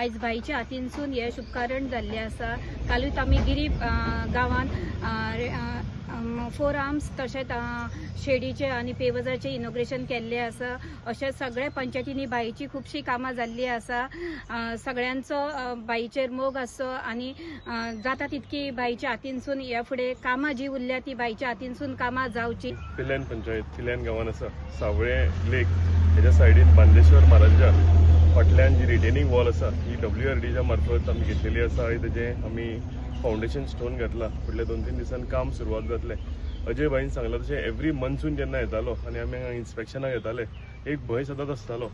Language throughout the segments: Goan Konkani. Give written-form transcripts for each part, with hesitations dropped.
आयज भाईच्या हातीनसून हें शुभकारण जाल्लें आसा. कालूच आमी गिरी गांवांत फोर आर्म्स तशेंच शेडीचे आनी पेवर्साचें इनॉग्रेशन केल्लें आसा. अशें सगळे पंचायतींनी भाईची खुबशीं कामां जाल्लीं आसा. सगळ्यांचो भाईचेर मोग आसचो आनी जाता तितकी भाईच्या हातीनसून ह्या फुडें कामां जी उरल्या ती भाईच्या हातीनसून कामां जावची. पिल्यान पंचायत पिल्यान गांवान आसा सावळे लेक हेच्या सायडीन बांदेश्वर महाराजा फाटल्यान जी रिटेनिंग वॉल आसा ही WRDच्या मार्फत आमी घेतलेली आसा आनी तेजें आमी फावंडेशन स्टोन घातला. फुडल्या 2-3 दिसांनी काम सुरवात जातलें. अजय भाईन सांगलां तशें एवरी मन्सून जेन्ना येतालो आनी आमी हांगा इन्स्पेक्शनाक येताले एक भंय सदांच आसतालो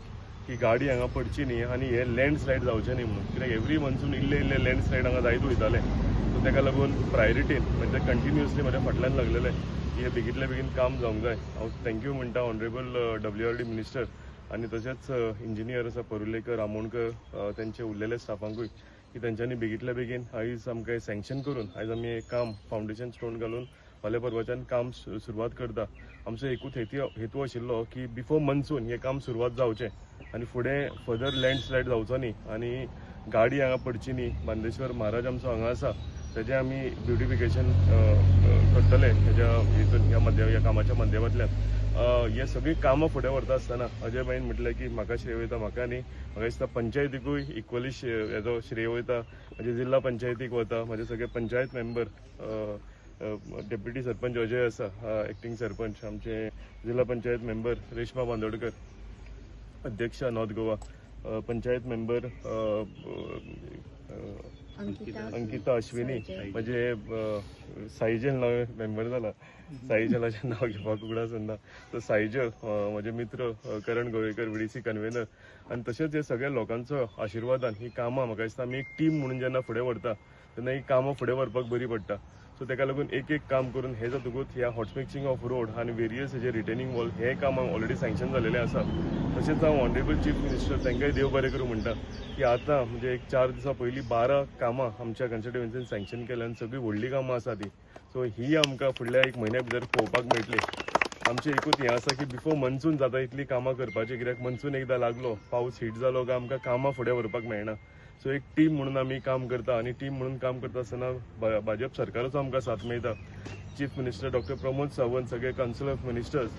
की गाडी हांगा पडची न्ही आनी हे लँडस्लायड जावचें न्ही म्हणून, कित्याक एवरी मन्सून इल्ले इल्ले लँडस्लायड हांगा जायत वयताले. सो ताका लागून प्रायोरिटीन म्हणजे कंटिन्युअसली म्हज्या फाटल्यान लागलेले की हे बेगींतल्या बेगीन काम जावंक जाय. हांव thank you म्हणटा ऑनरेबल WRD minister आनी तशेंच इंजिनियर आसा परुलेकर, आमोणकर, तेंचे उरलेले स्टाफांकूय की तेंच्यांनी बेगींतल्या बेगीन आयज आमकां सँक्शन करून आयज आमी हें काम फावंडेशन स्टोन घालून फाल्यां परवाच्यान काम सुरवात करता. आमचो एकूच हेतू आशिल्लो की बिफोर मन्सून हें काम सुरवात जावचें आनी फुडें फर्दर लँडस्लायड जावचो न्ही आनी गाडी हांगा पडची न्ही. बांदेश्वर महाराज आमचो हांगा आसा तेजें आमी ब्युटिफिकेशन करतले हेज्या हितून ह्या कामाच्या माध्यमांतल्यान. हे सगळीं कामां फुडें व्हरता आसतना अजय भाईन म्हटलें की म्हाका श्रेय वयता, म्हाका न्ही, म्हाका दिसता पंचायतीकूय इक्वली हेजो श्रेय वयता, म्हजे जिल्हा पंचायतीक वता, म्हजे सगळे पंचायत मेंबर, डेप्युटी सरपंच अजय आसा, एक्टींग सरपंच, आमचे जिल्हा पंचायत मेंबर रेश्मा बांदोडकर, अध्यक्ष नॉर्थ गोवा, पंचायत मेंबर अंकिता अश्विनी, म्हणजे साईजल नाव मेंबर जाला, साईजलाचें नांव घेवपाक उगडास उरना. सो साईजल म्हजे मित्र करण गोवेकर VDC convener आनी तशेंच हे सगळ्या लोकांचो आशिर्वादान ही कामां म्हाका दिसता आमी एक टीम म्हणून जेन्ना फुडें व्हरता तेन्ना ही कामां फुडें व्हरपाक बरी पडटा. सो ताका लागून एक एक काम करून हे जातकूच ह्या हॉटमिक्सिंग ऑफ रोड आनी वेरियस हेजे रिटेनिंग वॉल हे काम ऑलरेडी सँक्शन जालेलें आसा. तशेंच हांव ऑनरेबल चीफ मिनिस्टर तांकांय देव बरें करूं म्हणटा की आतां म्हणजे एक 4 दिसां पयलीं 12 कामां आमच्या कॉन्स्टिट्युएन्सीन सँक्शन केल्या आनी सगळीं व्हडलीं कामां आसा ती. सो ही आमकां फुडल्या एक म्हयन्या भितर पळोवपाक मेळटली. आमचें एकूच हें आसा की बिफोर मन्सून जाता इतली कामां करपाची, कित्याक मन्सून एकदां लागलो पावस हीट जालो काय आमकां कामां फुडें व्हरपाक मेळना. सो एक टीम म्हणून आमी काम करता आनी टीम म्हणून काम करता आसतना भाजप सरकाराचो आमकां साथ मेळटा. Chief minister doctor Pramod Sawant, सगळे कावन्सील ऑफ मिनिस्टर्स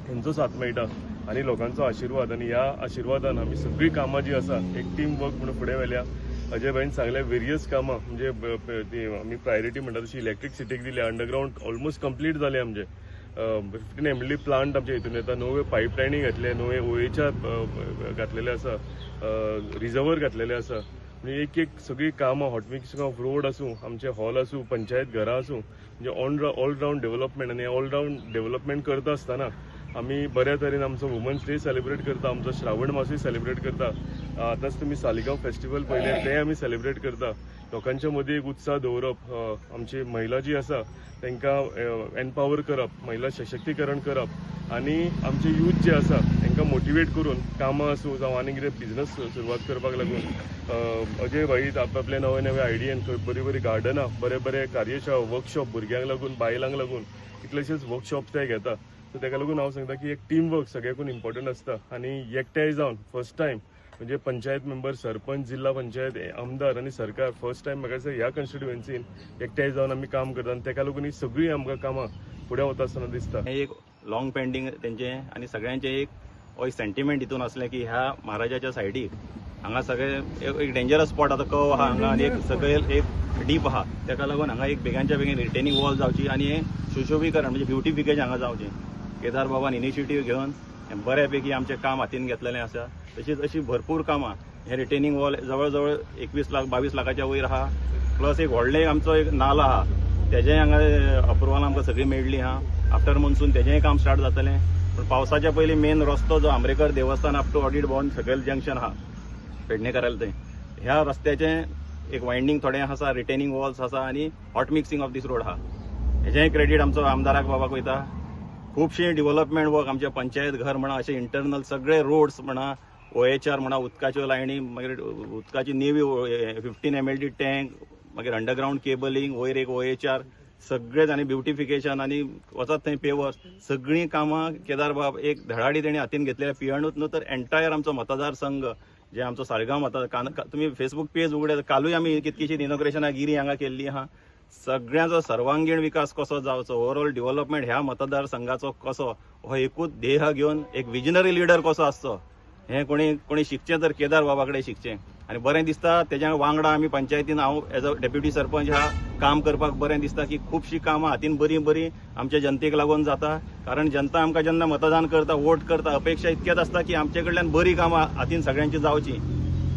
हेंचो साथ मेळटा आनी लोकांचो आशिर्वाद आनी ह्या आशिर्वादान आमी सगळीं कामां जीं आसा एक टीम वर्क म्हणून फुडें व्हेल्या. अजय भाईन सांगलें वेरियस कामां म्हणजे ती आमी प्रायोरिटी म्हणटा तशी इलेक्ट्रिसिटीक दिल्या, अंडरग्रावंड ऑलमोस्ट कंप्लीट जालें आमचें. 15 MLD plant आमच्या हितून येता, नव्यो पायपलायनी घातले, नवे OHR घातलेले आसा, रिजर्वर घातलेले आसा. म्हणजे एक एक सगळीं कामां हॉटमिक्सिंग ऑफ रोड आसूं, आमचे हॉल आसूं, पंचायत घरां आसूं, म्हणजे ऑल रावंड डेव्हलपमेंट. आनी ऑल रावंड डेव्हलपमेंट करता आसतना आमी बऱ्या तरेन आमचो वुमन्स डे सेलिब्रेट करता, आमचो श्रावण मासूय सेलिब्रेट करता. आतांच तुमी सालिगांव फेस्टिवल पळयलें तें आमी सेलिब्रेट करता. लोकांच्या मदीं एक उत्साह दवरप, आमची महिला जी आसा तांकां एम्पावर करप, महिला सशक्तीकरण करप आनी आमचे यूथ जे आसा तांकां मोटिवेट करून कामां आसूं जावं आनी कितें बिजनस सुरवात करपाक लागून अजय भाई आपले नवे नवे आयडियान खंय बरीं बरीं गार्डनां, बरे बरे कार्यशाळा, वर्कशॉप भुरग्यांक लागून, बायलांक लागून कितलेशेच वर्कशॉप ते घेता. सो ताका लागून हांव सांगता की एक टीम वर्क सगळ्याकून इम्पॉर्टंट आसता आनी एकठांय जावन फर्स्ट टायम म्हणजे पंचायत मेंबर, सरपंच, जिल्हा पंचायत, आमदार आनी सरकार फर्स्ट टायम म्हाका दिसता ह्या कॉन्स्टिट्युएन्सीन एकठांय जावन आमी काम करता आनी ताका लागून ही सगळीं आमकां कामां फुडें वता आसतना दिसता. हें एक लॉंग पेंडींग तेंचें आनी सगळ्यांचें एक हो एक सेंटिमेंट हितून आसलें की ह्या महाराजाच्या सायडीक हांगा सगळे एक डेंजरस स्पॉट आतां कव आहा हांगा आनी एक सकयल एक डीप आहा, ताका लागून हांगा एक बेगांच्या बेगीन रिटेनिंग वॉल जावची आनी हें सुशोभीकरण म्हणजे ब्युटिफिकेशन हांगा जावचें. केदार बाबान इनिशिएटीव घेवन हें बऱ्यापैकी आमचें काम हातीन घेतलेलें आसा. तशीच अशी भरपूर कामां हें रिटेनिंग वॉल जवळ जवळ 21 लाख 22 लाखाच्या वयर आहा, प्लस एक व्हडलें आमचो एक नाला आहा तेजेंय हांगा अप्रुवल आमकां सगळी मेळ्ळी आहा. आफ्टर मॉन्सून तेजेंय काम स्टार्ट जातलें. पूण पावसाच्या पयलीं मेन रस्तो जो आमरेकर देवस्थान अप टू ऑडिट भवन सकयल जंक्शन आहा पेडणेकाराले थंय, ह्या रस्त्याचें एक वायंडींग थोडें आसा, रिटेनिंग वॉल्स आसा आनी hot mixing of this road आहा. हेजेंय क्रेडीट आमचो आमदाराक बाबाक वयता. खुबशीं डिवलपमेंट वर्क आमचे पंचायत घर म्हणा, अशे इंटरनल सगळे रोड्स म्हणा, OHR म्हणा, उदकाच्यो लायनी, मागीर उदकाची नेवी 15 MLD tank, मागीर अंडरग्रावंड केबलिंग, वयर एक OHR, सगळेच आनी ब्युटिफिकेशन आनी वचत थंय पेवर्स, सगळीं कामां केदार बाब एक धडाडी तेणी हातीन घेतलेल्या. पियणूच न्हू तर एंटायर आमचो मतदारसंघ जे आमचो साळगांव आतां तुमी फेसबूक पेज उगडे, कालूय आमी कितकीशीं इनॉग्रेशनां गिरी हांगा केल्ली आहा. सगळ्यांचो सर्वांगीण विकास कसो जावचो, ओवरऑल डेव्हलपमेंट ह्या मतदारसंघाचो कसो, हो एकूच ध्येय घेवन एक विजनरी लिडर कसो आसचो, हें कोणी कोणी शिकचें तर केदार बाबा कडेन शिकचें. आनी बरें दिसता तेज्या वांगडा आमी पंचायतीन हांव एज अ डेप्युटी सरपंच ह्या काम करपाक बरें दिसता की खुबशीं कामां हातीन बरीं बरीं आमच्या जनतेक लागून जाता. कारण जनता आमकां जेन्ना मतदान करता, वोट करता, अपेक्षा इतकेच आसता की आमचे कडल्यान बरीं कामां हातीन सगळ्यांची जावची.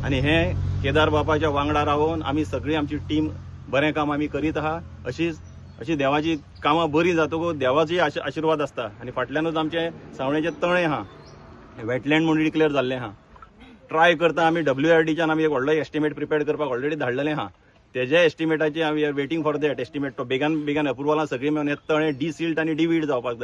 आनी हें केदार बाबाच्या वांगडा रावन आमी सगळी आमची टीम बरें काम आमी करीत आहा. अशीच अशी देवाची कामां बरीं जातकूच देवाची आशिर्वाद आसता. आनी फाटल्यानूच आमचे सावळेचे तळें आहा, वेटलँड म्हणून डिक्लेअर जाल्लें आहा. ट्राय करता आमी डब्ल्यूआरडीच्यान आमी एक व्हडलो एस्टिमेट प्रिपेर करपाक ऑलरेडी धाडलेलें आहा. तेज्या एस्टिमेटाचे आमी are waiting for that estimate. तो बेगान बेगान अप्रुवलां सगळीं मेळून हें तळें डिसिल्ट आनी डिवीड जावपाक जाय.